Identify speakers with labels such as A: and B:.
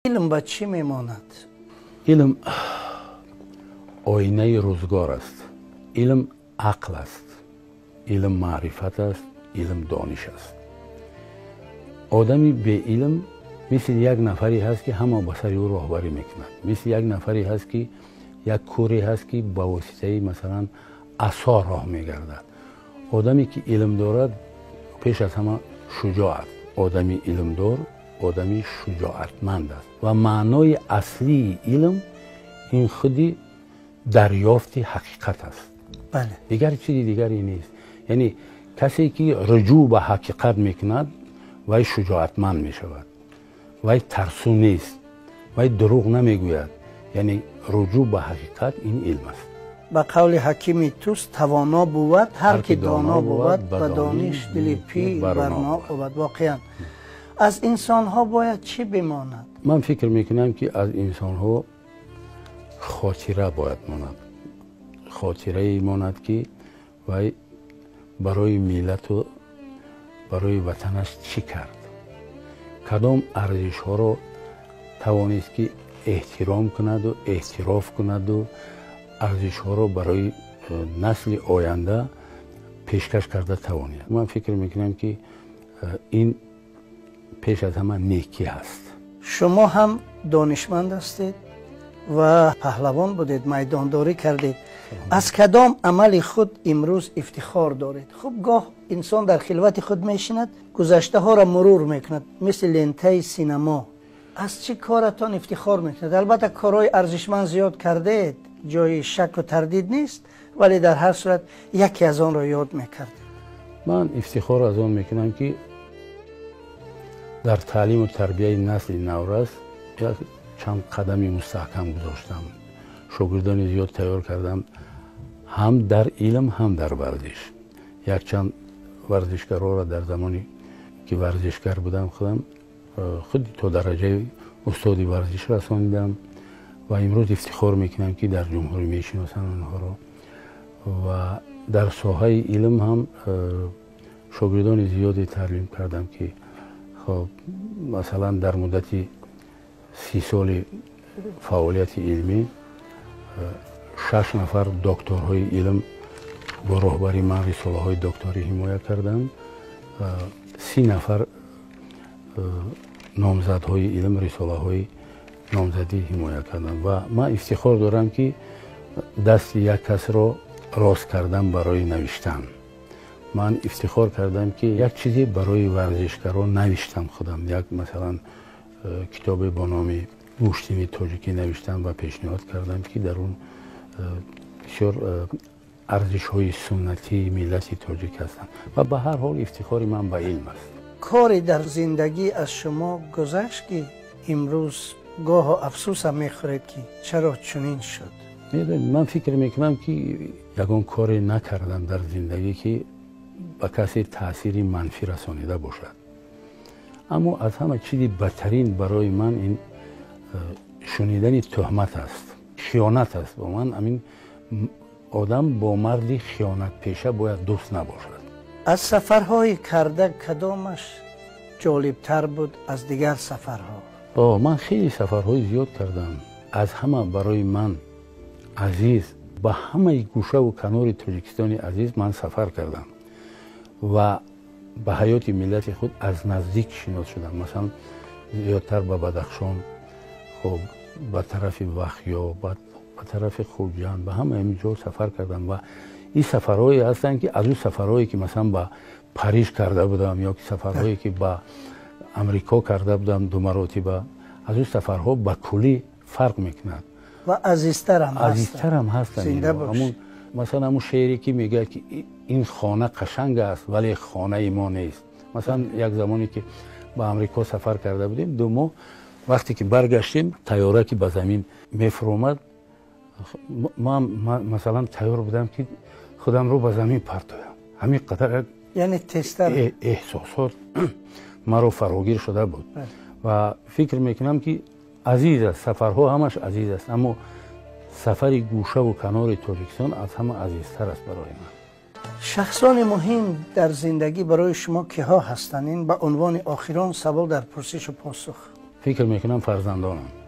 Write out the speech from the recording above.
A: Илм ба чӣ мемонад?
B: Илм оинаи рӯзгор аст. Илм ақл аст, илм маърифат аст, илм дониш аст. Одами беилм мисли як нафаре ҳаст, ки ҳама ба сари ӯ роҳбарӣ мекунад, мисли як нафаре ҳаст, ки як кӯре ҳаст, ки ба воситаи, масалан, асо роҳ мегардад. Одаме ки илм дорад, пеш аз ҳама шуҷоъ аст. Одами илмдор одами шуҷоатманд аст ва маънои аслии илм ин худи дарёфти ҳақиқат аст. Дигар чизи дигаре нест. Яъне касе ки руҷӯъ ба ҳақиқат мекунад, вай шуҷоатманд мешавад, вай тарсу нест, вай дурӯғ намегӯяд. Яъне руҷӯъ ба ҳақиқат ин илм аст.
A: Ба қавли ҳакими Тӯс, тавоно бувад ҳар ки доно бувад, ба дониш дили пир барно бувад. Воқеан, аз инсонҳо бояд чӣ бимонад?
B: Ман фикр мекунам, ки аз инсонҳо хотира бояд монад, хотирае монад, ки вай барои миллату барои ватанаш чӣ кард, кадом арзишҳоро тавонист, ки эҳтиром кунаду эътироф кунаду арзишҳоро барои насли оянда пешкаш карда тавонад. Ман фикр мекунам, ки ин пеш аз ҳама некӣ ҳаст.
A: Шумо ҳам донишманд ҳастед ва паҳлавон будед, майдондорӣ кардед. Аз кадом амали худ имрӯз ифтихор доред? Хуб, гоҳ инсон дар хилвати худ мешинад, гузаштаҳоро мурур мекунад, мисли лентаи синамо. Аз чӣ коратон ифтихор мекунад? Албатта, корҳои арзишманд зиёд кардед, ҷои шаку тардид нест, вале дар ҳар сурат яке аз онро ёд мекардед.
B: Ман ифтихор аз он мекунам, ки дар таълиму тарбияи насли наврас як чанд қадами мустаҳкам гузоштам, шогирдони зиёд тайёр кардам, ҳам дар илм, ҳам дар варзиш. Якчанд варзишгарора дар замоне ки варзишгар будам, худам худ то дараҷаи устоди варзиш расонидам ва имрӯз ифтихор мекунам, ки дар ҷумҳурӣ мешиносанд онҳоро. Ва дар соҳаи илм ҳам шогирдони зиёде таълим кардам, ки хоб, масалан, дар муддати 30 соли фаъолияти илмӣ шаш нафар докторҳои илм бо роҳбари ман рисолаҳои докторӣ ҳимоя карданд, 30 нафар номзадҳои илм рисолаҳои номзадӣ ҳимоя карданд. Ва ман ифтихор дорам, ки дасти як касро рост кардам барои навиштан. Ман ифтихор кардам, ки як чизе барои варзишгарон навиштам худам. Як, масалан, китобе бо номи «Гӯштини тоҷикӣ» навиштам ва пешниҳод кардам, ки дар он бисёр арзишҳои суннатии миллати тоҷик ҳастанд. Ва ба ҳар ҳол ифтихори ман ба илм аст.
A: Коре дар зиндагӣ аз шумо гузашт, ки имрӯз гоҳо афсӯсам мехӯред, ки чаро чунин шуд?
B: Медонед, ман фикр мекунам, ки ягон коре накардам дар зиндагӣ, ки ба касе таъсири манфӣ расонида бошад. Аммо аз ҳама чизи бадтарин барои ман ин шунидани тӯҳмат аст, хиёнат аст. Бо ман амин одам бо марди хиёнатпеша бояд дӯст набошад.
A: Аз сафарҳои карда кадомаш ҷолибтар буд аз дигар сафарҳо?
B: Ман хеле сафарҳои зиёд кардам. Аз ҳама барои ман азиз, ба ҳамаи гӯшаву канори Тоҷикистони азиз ман сафар кардам ва ба ҳаёти миллати худ аз наздик шинос шудам. Масалан, зиёдтар ба Бадахшон, хоб, ба тарафи Вахё, ба тарафи Хуҷанд, ба ҳама ин ҷо сафар кардам. Ва ин сафарҳое ҳастанд, ки аз ӯ сафарҳое ки, масалан, ба Париж карда будам ё ки сафарҳое ки ба Амрико карда будам ду маротиба, аз ӯ сафарҳо ба куллӣ фарқ мекунад.
A: Ва азизтарам.
B: Азизтарам ҳастанд. Масалан, ҳамун шеъре ки мегӯяд, ки ин хона қашанг аст, вале хонаи мо нест. Масалан, як замоне ки ба Амрико сафар карда будем 2 моҳ, вақте ки баргаштем, тайёра ки ба замин мефуромад, ман, масалан, тайёр будам, ки худамро ба замин партоям. Ҳамин қадар як
A: яъне тезтар
B: эҳсосот маро фарогир шуда буд. Ва фикр мекунам, ки азиз аст, сафарҳо ҳамаш азиз аст, аммо сафари гӯшаву канори Тоҷикистон аз ҳама азизтар аст барои ман.
A: Шахсони муҳим дар зиндагӣ барои шумо киҳо ҳастанд? Ин ба унвони охирон савол дар пурсишу посух.
B: Фикр мекунам, фарзандонам.